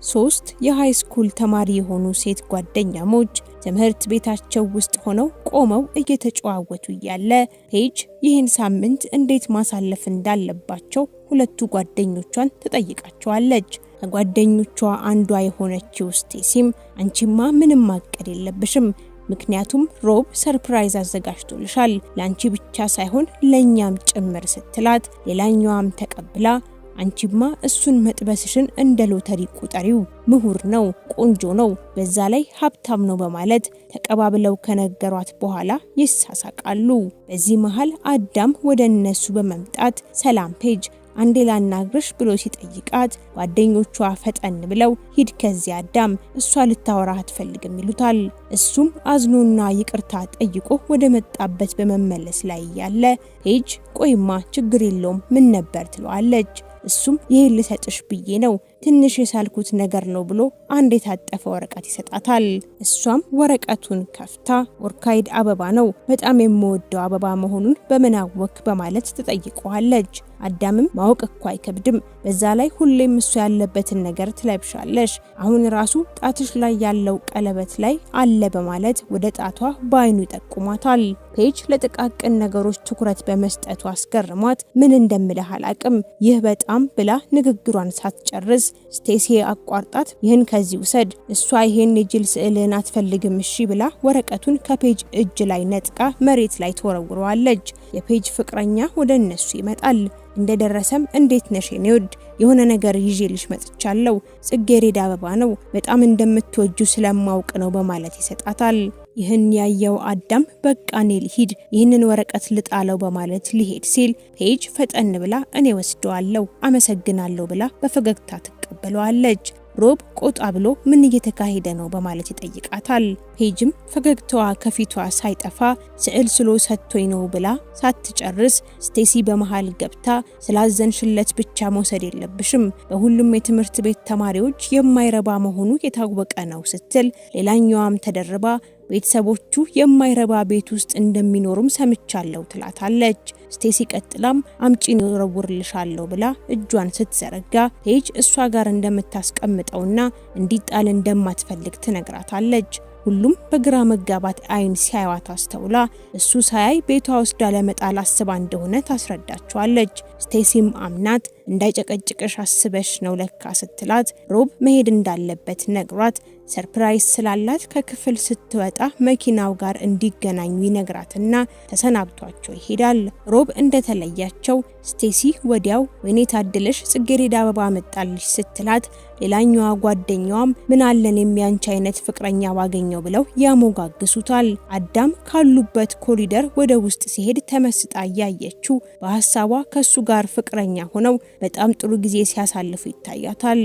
ሶስት የ high school ተማሪ የሆኑ ሴት ጓደኛሞች ትምህርት ቤታቸው ውስጥ ሆነው ቆመው እየተጨዋወቱ እያለ ፔጅ ይህን ሳምንት እንዴት ማሳለፍ እንዳለባቸው ሁለቱ ጓደኞቿን ትጠይቃቸዋለች። ከጓደኞቿ አንዷ የሆነችው ስቴሲም አንቺማ ምንም ማቀድ የለብሽም፣ ምክንያቱም ሮብ surprise አዘጋጅቶልሻል፣ ለአንቺ ብቻ ሳይሆን ለእኛም ጭምር ስትላት፣ ሌላኛዋም ተቀብላ አንቺማ እሱን መጥበስሽን እንደ ሎተሪ ቁጠሪው፣ ምሁር ነው፣ ቆንጆ ነው፣ በዛ ላይ ሀብታም ነው በማለት ተቀባብለው ከነገሯት በኋላ ይሳሳቃሉ። በዚህ መሃል አዳም ወደ እነሱ በመምጣት ሰላም ፔጅ፣ አንዴ ላናግርሽ ብሎ ሲጠይቃት ጓደኞቿ ፈጠን ብለው ሂድ ከዚህ አዳም፣ እሷ ልታወራ አትፈልግም ይሉታል። እሱም አዝኖና ይቅርታ ጠይቆ ወደ መጣበት በመመለስ ላይ እያለ ፔጅ ቆይማ ችግር የለውም፣ ምን ነበር ትለዋለች። እሱም ይህን ልሰጥሽ ብዬ ነው፣ ትንሽ የሳልኩት ነገር ነው ብሎ አንድ የታጠፈ ወረቀት ይሰጣታል። እሷም ወረቀቱን ከፍታ orchid አበባ ነው፣ በጣም የምወደው አበባ መሆኑን በምን አወክ በማለት ትጠይቀዋለች። አዳምም ማወቅ እኮ አይከብድም፣ በዛ ላይ ሁሌም እሱ ያለበትን ነገር ትለብሻለሽ፣ አሁን ራሱ ጣትሽ ላይ ያለው ቀለበት ላይ አለ በማለት ወደ ጣቷ በአይኑ ይጠቁሟታል። ፔጅ ለጥቃቅን ነገሮች ትኩረት በመስጠቱ አስገርሟት ምን እንደምልህ አላቅም፣ ይህ በጣም ብላ ንግግሯን ሳትጨርስ ስቴሲ አቋርጣት ይህን ከዚህ ውሰድ፣ እሷ ይሄን የጅል ስዕልህን አትፈልግም እሺ ብላ ወረቀቱን ከፔጅ እጅ ላይ ነጥቃ መሬት ላይ ትወረውረዋለች። የፔጅ ፍቅረኛ ወደ እነሱ ይመጣል። እንደደረሰም እንዴት ነሽ የኔ ውድ፣ የሆነ ነገር ይዤልሽ መጥቻለሁ፣ ጽጌረዳ አበባ ነው፣ በጣም እንደምትወጂው ስለማውቅ ነው በማለት ይሰጣታል። ይህን ያየው አዳም በቃ እኔ ልሂድ፣ ይህንን ወረቀት ልጣለው በማለት ሊሄድ ሲል ፔጅ ፈጠን ብላ እኔ ወስደዋለሁ፣ አመሰግናለሁ ብላ በፈገግታ ትቀበለዋለች። ሮብ ቆጣ ብሎ ምን እየተካሄደ ነው በማለት ይጠይቃታል። ፔጅም ፈገግታዋ ከፊቷ ሳይጠፋ ስዕል ስሎ ሰጥቶኝ ነው ብላ ሳትጨርስ ስቴሲ በመሃል ገብታ ስላዘንሽለት ብቻ መውሰድ የለብሽም፣ በሁሉም የትምህርት ቤት ተማሪዎች የማይረባ መሆኑ የታወቀ ነው ስትል፣ ሌላኛዋም ተደርባ ቤተሰቦቹ የማይረባ ቤት ውስጥ እንደሚኖሩም ሰምቻለሁ ትላታለች። ስቴሲ ቀጥላም አምጪ እወረውርልሻለሁ ብላ እጇን ስትዘረጋ ፔጅ እሷ ጋር እንደምታስቀምጠውና እንዲጣል እንደማትፈልግ ትነግራታለች። ሁሉም በግራ መጋባት አይን ሲያዩዋት አስተውላ እሱ ሳያይ ቤቷ ወስዳ ለመጣል አስባ እንደሆነ ታስረዳቸዋለች። ስቴሲም አምናት እንዳይጨቀጭቅሽ አስበሽ ነው ለካ ስትላት ሮብ መሄድ እንዳለበት ነግሯት surprise ስላላት ከክፍል ስትወጣ መኪናው ጋር እንዲገናኙ ይነግራትና ተሰናብቷቸው ይሄዳል። ሮብ እንደተለያቸው ስቴሲ ወዲያው ወይኔ ታድለሽ፣ ጽጌረዳ አበባ መጣልሽ ስትላት ሌላኛዋ ጓደኛዋም ምን አለን የሚያንቺ አይነት ፍቅረኛ ባገኘው ብለው ያሞጋግሱታል። አዳም ካሉበት ኮሪደር ወደ ውስጥ ሲሄድ ተመስጣ እያየችው በሀሳቧ ከሱ ጋር ፍቅረኛ ሆነው በጣም ጥሩ ጊዜ ሲያሳልፉ ይታያታል።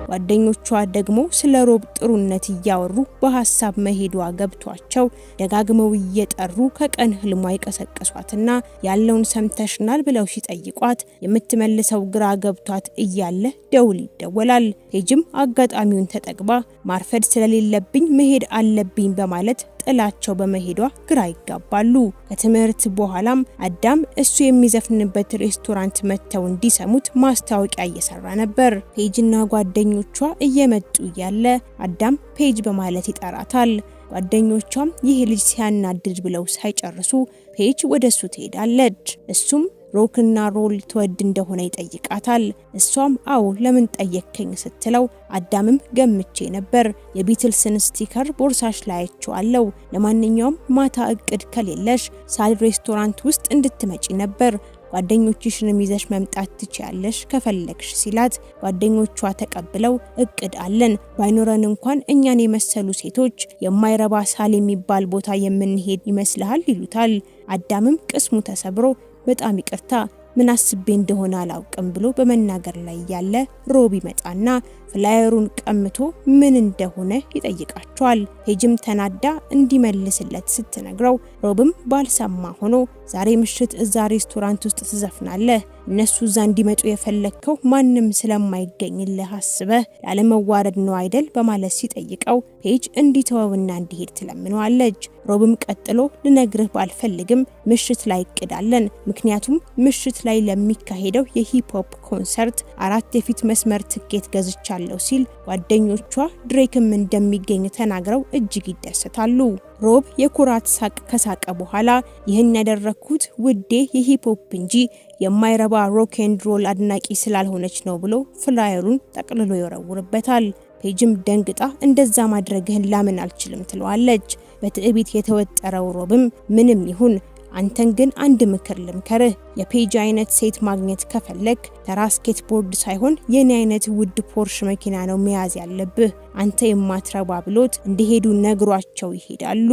ጓደኞቿ ደግሞ ስለ ሮብ ጥሩነት እያወሩ በሀሳብ መሄዷ ገብቷቸው ደጋግመው እየጠሩ ከቀን ህልሟ የቀሰቀሷትና ያለውን ሰምተሽናል ብለው ሲጠይቋት የምትመልሰው ግራ ገብቷት እያለ ደውል ይደወላል። ፔጅም አጋጣሚውን ተጠቅማ ማርፈድ ስለሌለብኝ መሄድ አለብኝ በማለት ጥላቸው በመሄዷ ግራ ይጋባሉ። ከትምህርት በኋላም አዳም እሱ የሚዘፍንበት ሬስቶራንት መጥተው እንዲሰሙት ማስታወቂያ እየሰራ ነበር። ፔጅና ጓደኞቿ እየመጡ እያለ አዳም ፔጅ በማለት ይጠራታል። ጓደኞቿም ይህ ልጅ ሲያናድድ ብለው ሳይጨርሱ ፔጅ ወደ እሱ ትሄዳለች። እሱም rock ና roll ትወድ እንደሆነ ይጠይቃታል። እሷም አዎ፣ ለምን ጠየከኝ ስትለው አዳምም ገምቼ ነበር፣ የቢትልስን sticker ቦርሳሽ ላይ አይቼዋለሁ። ለማንኛውም ማታ እቅድ ከሌለሽ ሳል ሬስቶራንት ውስጥ እንድትመጪ ነበር፣ ጓደኞችሽንም ይዘሽ መምጣት ትችያለሽ ከፈለግሽ ሲላት ጓደኞቿ ተቀብለው እቅድ አለን፣ ባይኖረን እንኳን እኛን የመሰሉ ሴቶች የማይረባ ሳል የሚባል ቦታ የምንሄድ ይመስልሃል ይሉታል። አዳምም ቅስሙ ተሰብሮ በጣም ይቅርታ፣ ምን አስቤ እንደሆነ አላውቅም ብሎ በመናገር ላይ ያለ ሮብ ይመጣና Flyer ኡን ቀምቶ ምን እንደሆነ ይጠይቃቸዋል። ፔጅም ተናዳ እንዲመልስለት ስትነግረው ሮብም ባልሰማ ሆኖ ዛሬ ምሽት እዛ ሬስቶራንት ውስጥ ትዘፍናለህ፣ እነሱ እዛ እንዲመጡ የፈለግከው ማንም ስለማይገኝልህ አስበህ ላለመዋረድ ነው አይደል? በማለት ሲጠይቀው ፔጅ እንዲተወውና እንዲሄድ ትለምነዋለች። ሮብም ቀጥሎ ልነግርህ ባልፈልግም ምሽት ላይ እቅድ አለን። ምክንያቱም ምሽት ላይ ለሚካሄደው የ hip hop ኮንሰርት አራት የፊት መስመር ትኬት ገዝቻለሁ ሲል ጓደኞቿ ድሬክም እንደሚገኝ ተናግረው እጅግ ይደሰታሉ። ሮብ የኩራት ሳቅ ከሳቀ በኋላ ይህን ያደረግኩት ውዴ የ hip hop እንጂ የማይረባ rock and roll አድናቂ ስላልሆነች ነው ብሎ flyer ኡን ጠቅልሎ ይወረውርበታል። ፔጅም ደንግጣ እንደዛ ማድረግህን ላምን አልችልም ትለዋለች። በትዕቢት የተወጠረው ሮብም ምንም ይሁን አንተን ግን አንድ ምክር ልምከርህ፣ የፔጅ አይነት ሴት ማግኘት ከፈለክ ተራ skateboard ሳይሆን የኔ አይነት ውድ ፖርሽ መኪና ነው መያዝ ያለብህ፣ አንተ የማትረባ ብሎት እንዲሄዱ ነግሯቸው ይሄዳሉ።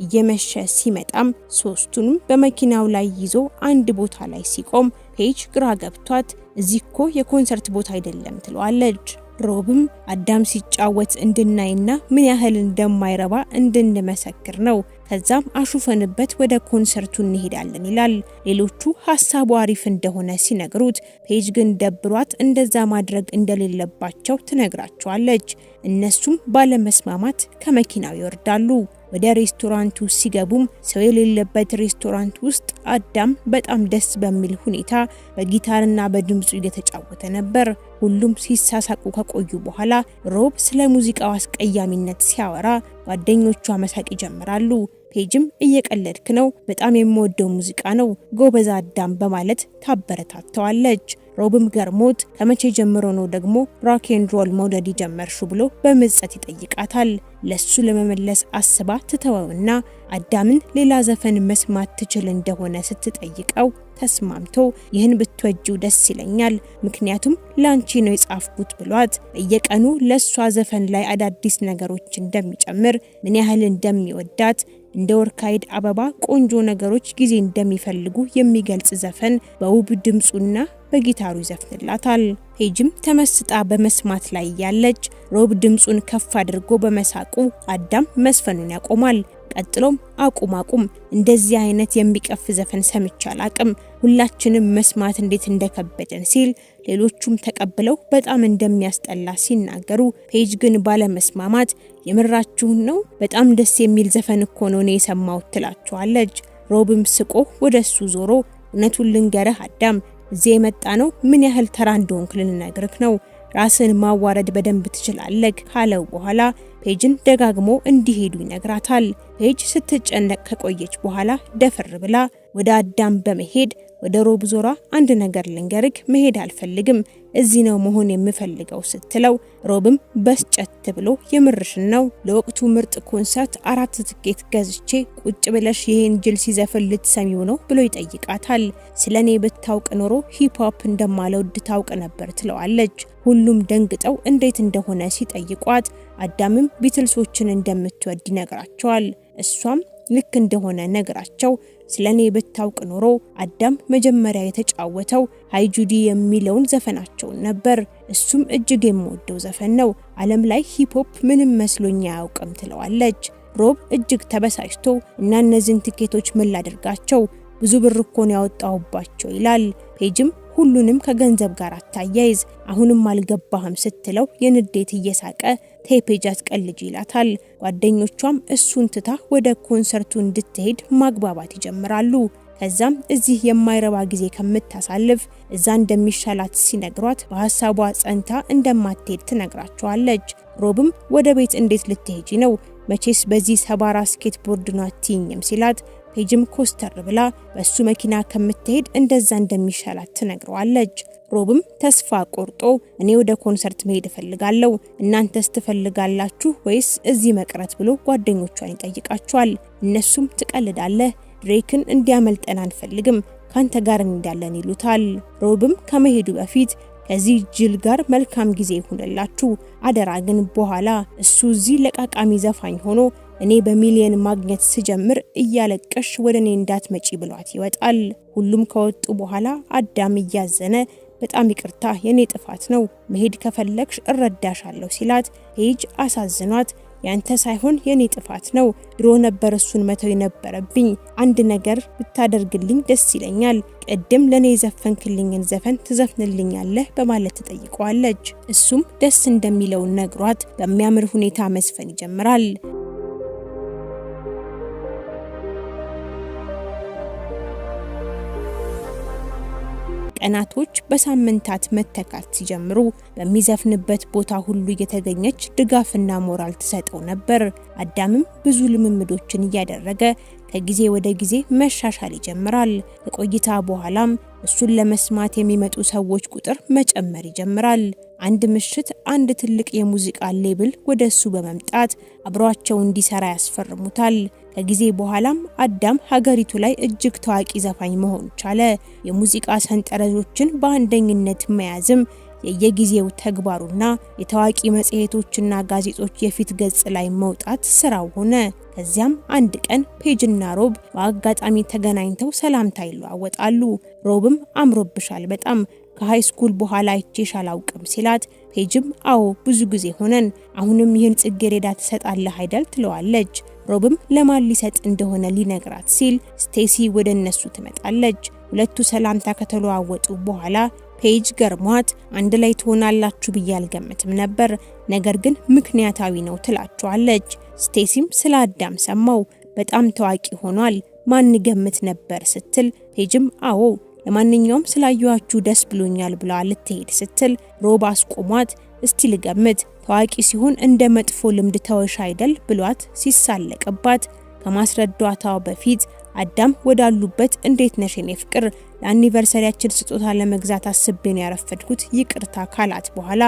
እየመሸ ሲመጣም ሶስቱንም በመኪናው ላይ ይዞ አንድ ቦታ ላይ ሲቆም ፔጅ ግራ ገብቷት እዚህ እኮ የኮንሰርት ቦታ አይደለም ትለዋለች። ሮብም አዳም ሲጫወት እንድናይና ምን ያህል እንደማይረባ እንድንመሰክር ነው። ከዛም አሹፈንበት ወደ ኮንሰርቱ እንሄዳለን ይላል። ሌሎቹ ሀሳቡ አሪፍ እንደሆነ ሲነግሩት ፔጅ ግን ደብሯት እንደዛ ማድረግ እንደሌለባቸው ትነግራቸዋለች። እነሱም ባለመስማማት ከመኪናው ይወርዳሉ። ወደ ሬስቶራንቱ ሲገቡም ሰው የሌለበት ሬስቶራንት ውስጥ አዳም በጣም ደስ በሚል ሁኔታ በጊታርና በድምፁ እየተጫወተ ነበር። ሁሉም ሲሳሳቁ ከቆዩ በኋላ ሮብ ስለ ሙዚቃው አስቀያሚነት ሲያወራ ጓደኞቿ መሳቅ ይጀምራሉ። ፔጅም እየቀለድክ ነው፣ በጣም የምወደው ሙዚቃ ነው፣ ጎበዝ አዳም በማለት ታበረታተዋለች። ሮብም ገርሞት ከመቼ ጀምሮ ነው ደግሞ rock and roll መውደድ የጀመርሽው ብሎ በምጸት ይጠይቃታል። ለሱ ለመመለስ አስባ ትተወውና አዳምን ሌላ ዘፈን መስማት ትችል እንደሆነ ስትጠይቀው ተስማምቶ ይህን ብትወጂው ደስ ይለኛል፣ ምክንያቱም ላንቺ ነው የጻፍኩት ብሏት በየቀኑ ለሷ ዘፈን ላይ አዳዲስ ነገሮች እንደሚጨምር፣ ምን ያህል እንደሚወዳት፣ እንደ orchid አበባ ቆንጆ ነገሮች ጊዜ እንደሚፈልጉ የሚገልጽ ዘፈን በውብ ድምፁና በጊታሩ ይዘፍንላታል። ፔጅም ተመስጣ በመስማት ላይ ያለች ሮብ ድምፁን ከፍ አድርጎ በመሳቁ አዳም መዝፈኑን ያቆማል። ቀጥሎም አቁም አቁም፣ እንደዚህ አይነት የሚቀፍ ዘፈን ሰምቼ አላቅም፣ ሁላችንም መስማት እንዴት እንደከበደን ሲል ሌሎቹም ተቀብለው በጣም እንደሚያስጠላ ሲናገሩ ፔጅ ግን ባለመስማማት የምራችሁን ነው? በጣም ደስ የሚል ዘፈን እኮ ነው እኔ የሰማሁት ትላችኋለች። ሮብም ስቆ ወደ እሱ ዞሮ እውነቱን ልንገርህ አዳም፣ እዚህ የመጣነው ምን ያህል ተራ እንደሆንክ ልንነግርህ ነው። ራስን ማዋረድ በደንብ ትችላለህ ካለው በኋላ ፔጅን ደጋግሞ እንዲሄዱ ይነግራታል። ፔጅ ስትጨነቅ ከቆየች በኋላ ደፈር ብላ ወደ አዳም በመሄድ ወደ ሮብ ዞራ አንድ ነገር ልንገርክ፣ መሄድ አልፈልግም፣ እዚህ ነው መሆን የምፈልገው ስትለው ሮብም በስጨት ብሎ የምርሽን ነው? ለወቅቱ ምርጥ ኮንሰርት አራት ትኬት ገዝቼ ቁጭ ብለሽ ይሄን ጅል ሲዘፍን ልትሰሚው ነው ብሎ ይጠይቃታል። ስለኔ ብታውቅ ኖሮ hip hop እንደማልወድ ታውቅ ነበር ትለዋለች። ሁሉም ደንግጠው እንዴት እንደሆነ ሲጠይቋት አዳምም ቢትልሶችን እንደምትወድ ይነግራቸዋል። እሷም ልክ እንደሆነ ነግራቸው ስለኔ ብታውቅ ኖሮ አዳም መጀመሪያ የተጫወተው Hey Jude የሚለውን ዘፈናቸውን ነበር። እሱም እጅግ የምወደው ዘፈን ነው። ዓለም ላይ hip hop ምንም መስሎኝ አያውቅም ትለዋለች። ሮብ እጅግ ተበሳጭቶ እና እነዚህን ትኬቶች ምን ላድርጋቸው? ብዙ ብር እኮ ነው ያወጣሁባቸው ይላል። ፔጅም ሁሉንም ከገንዘብ ጋር አታያይዝ፣ አሁንም አልገባህም ስትለው የንዴት እየሳቀ ተይ ፔጅ አትቀልጂ ይላታል። ጓደኞቿም እሱን ትታ ወደ ኮንሰርቱ እንድትሄድ ማግባባት ይጀምራሉ። ከዛም እዚህ የማይረባ ጊዜ ከምታሳልፍ እዛ እንደሚሻላት ሲነግሯት በሀሳቧ ጸንታ እንደማትሄድ ትነግራቸዋለች። ሮብም ወደ ቤት እንዴት ልትሄጂ ነው? መቼስ በዚህ ሰባራ skateboard ነው አትይኝም ሲላት ፔጅም ኮስተር ብላ በሱ መኪና ከምትሄድ እንደዛ እንደሚሻላት ትነግረዋለች። ሮብም ተስፋ ቆርጦ እኔ ወደ ኮንሰርት መሄድ እፈልጋለሁ፣ እናንተስ ትፈልጋላችሁ ወይስ እዚህ መቅረት ብሎ ጓደኞቿን ይጠይቃቸዋል። እነሱም ትቀልዳለህ፣ ድሬክን እንዲያመልጠን አንፈልግም፣ ካንተ ጋር እንዳለን ይሉታል። ሮብም ከመሄዱ በፊት ከዚህ ጅል ጋር መልካም ጊዜ ይሁንላችሁ፣ አደራ ግን በኋላ እሱ እዚህ ለቃቃሚ ዘፋኝ ሆኖ እኔ በሚሊየን ማግኘት ስጀምር እያለቀሽ ወደ እኔ እንዳትመጪ ብሏት ይወጣል። ሁሉም ከወጡ በኋላ አዳም እያዘነ "በጣም ይቅርታ፣ የኔ ጥፋት ነው፣ መሄድ ከፈለግሽ እረዳሻለሁ" ሲላት ፔጅ አሳዝኗት "ያንተ ሳይሆን የኔ ጥፋት ነው። ድሮ ነበር እሱን መተው የነበረብኝ። አንድ ነገር ብታደርግልኝ ደስ ይለኛል። ቅድም ለኔ የዘፈንክልኝን ዘፈን ትዘፍንልኛለህ?" በማለት ትጠይቀዋለች። እሱም ደስ እንደሚለው ነግሯት በሚያምር ሁኔታ መዝፈን ይጀምራል። ቀናቶች በሳምንታት መተካት ሲጀምሩ በሚዘፍንበት ቦታ ሁሉ እየተገኘች ድጋፍና ሞራል ትሰጠው ነበር። አዳምም ብዙ ልምምዶችን እያደረገ ከጊዜ ወደ ጊዜ መሻሻል ይጀምራል። ከቆይታ በኋላም እሱን ለመስማት የሚመጡ ሰዎች ቁጥር መጨመር ይጀምራል። አንድ ምሽት አንድ ትልቅ የሙዚቃ label ወደ እሱ በመምጣት አብሯቸው እንዲሰራ ያስፈርሙታል። ከጊዜ በኋላም አዳም ሀገሪቱ ላይ እጅግ ታዋቂ ዘፋኝ መሆን ቻለ። የሙዚቃ ሰንጠረዦችን በአንደኝነት መያዝም የየጊዜው ተግባሩና የታዋቂ መጽሔቶችና ጋዜጦች የፊት ገጽ ላይ መውጣት ስራው ሆነ። ከዚያም አንድ ቀን ፔጅና ሮብ በአጋጣሚ ተገናኝተው ሰላምታ ይለዋወጣሉ። ሮብም "አምሮብሻል በጣም፣ ከ high school በኋላ አይቼሽ አላውቅም" ሲላት፣ ፔጅም "አዎ፣ ብዙ ጊዜ ሆነን፣ አሁንም ይህን ጽጌረዳ ትሰጣለህ አይደል?" ትለዋለች። ሮብም ለማን ሊሰጥ እንደሆነ ሊነግራት ሲል ስቴሲ ወደ እነሱ ትመጣለች። ሁለቱ ሰላምታ ከተለዋወጡ በኋላ ፔጅ ገርሟት "አንድ ላይ ትሆናላችሁ ብዬ አልገምትም ነበር፣ ነገር ግን ምክንያታዊ ነው" ትላቸዋለች። ስቴሲም "ስለ አዳም ሰማው፣ በጣም ታዋቂ ሆኗል፣ ማን ገምት ነበር?" ስትል ፔጅም "አዎ፣ ለማንኛውም ስላየኋችሁ ደስ ብሎኛል" ብላ ልትሄድ ስትል ሮብ አስቆሟት፣ "እስቲ ልገምት፣ ታዋቂ ሲሆን እንደ መጥፎ ልምድ ተወሽ አይደል?" ብሏት ሲሳለቅባት ከማስረዳቷ በፊት አዳም ወዳሉበት "እንዴት ነሽ የኔ ፍቅር፣ ለ anniversary ያችን ስጦታ ለመግዛት አስቤ ነው ያረፈድኩት፣ ይቅርታ" ካላት በኋላ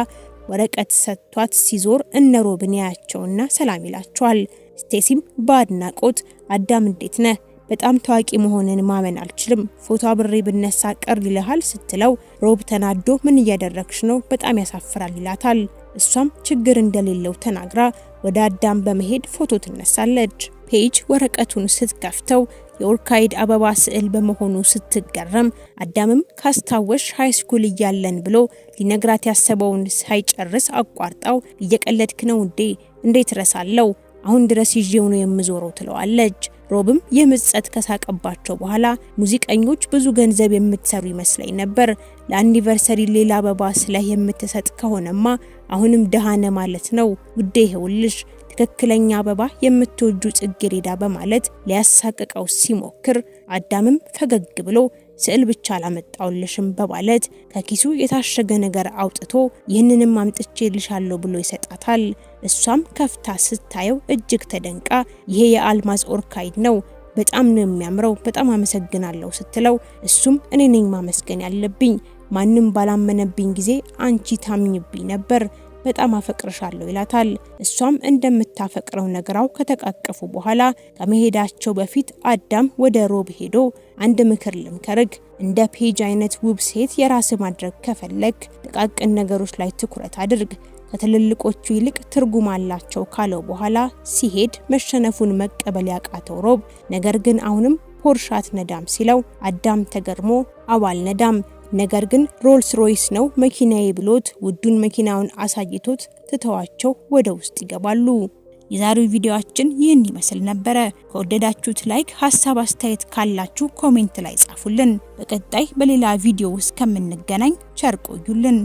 ወረቀት ሰጥቷት ሲዞር እነ ሮብን ያያቸውና ሰላም ይላቸዋል። ስቴሲም በአድናቆት "አዳም፣ እንዴት ነህ? በጣም ታዋቂ መሆንን ማመን አልችልም። ፎቶ አብሬ ብነሳ ቅር ይልሃል?" ስትለው ሮብ ተናዶ "ምን እያደረግሽ ነው? በጣም ያሳፍራል" ይላታል። እሷም ችግር እንደሌለው ተናግራ ወደ አዳም በመሄድ ፎቶ ትነሳለች። ፔጅ ወረቀቱን ስትከፍተው የ orchid አበባ ስዕል በመሆኑ ስትገረም፣ አዳምም "ካስታወሽ high school እያለን" ብሎ ሊነግራት ያሰበውን ሳይጨርስ አቋርጣው "እየቀለድክ ነው እንዴ? እንዴት ረሳለው? አሁን ድረስ ይዤው ነው የምዞረው" ትለዋለች። ሮብም የምጸት ከሳቀባቸው በኋላ "ሙዚቀኞች ብዙ ገንዘብ የምትሰሩ ይመስለኝ ነበር። ለ anniversary ሌላ አበባ ስለህ የምትሰጥ ከሆነማ አሁንም ደሃ ነህ ማለት ነው። ውዴ፣ ይኸውልሽ ትክክለኛ አበባ፣ የምትወጂው ጽጌረዳ" በማለት ሊያሳቅቀው ሲሞክር አዳምም ፈገግ ብሎ "ስዕል ብቻ አላመጣውልሽም" በማለት ከኪሱ የታሸገ ነገር አውጥቶ "ይህንንም አምጥቼልሻለሁ" ብሎ ይሰጣታል። እሷም ከፍታ ስታየው እጅግ ተደንቃ "ይሄ የአልማዝ orchid ነው፣ በጣም ነው የሚያምረው፣ በጣም አመሰግናለሁ" ስትለው እሱም "እኔ ነኝ ማመስገን ያለብኝ፣ ማንም ባላመነብኝ ጊዜ አንቺ ታምኝብኝ ነበር፣ በጣም አፈቅርሻለሁ" ይላታል። እሷም እንደምታፈቅረው ነግራው ከተቃቀፉ በኋላ ከመሄዳቸው በፊት አዳም ወደ ሮብ ሄዶ "አንድ ምክር ልምከርህ፣ እንደ ፔጅ አይነት ውብ ሴት የራስህ ማድረግ ከፈለግክ ጥቃቅን ነገሮች ላይ ትኩረት አድርግ፣ ከትልልቆቹ ይልቅ ትርጉም አላቸው" ካለው በኋላ ሲሄድ መሸነፉን መቀበል ያቃተው ሮብ "ነገር ግን አሁንም ፖርሽ አትነዳም?" ሲለው አዳም ተገርሞ "አዎ፣ አልነዳም፣ ነገር ግን ሮልስ ሮይስ ነው መኪናዬ" ብሎት ውዱን መኪናውን አሳይቶት ትተዋቸው ወደ ውስጥ ይገባሉ። የዛሬው ቪዲዮአችን ይህን ይመስል ነበረ። ከወደዳችሁት like፣ ሀሳብ አስተያየት ካላችሁ comment ላይ ጻፉልን። በቀጣይ በሌላ ቪዲዮ እስከምንገናኝ ቸር ቆዩልን።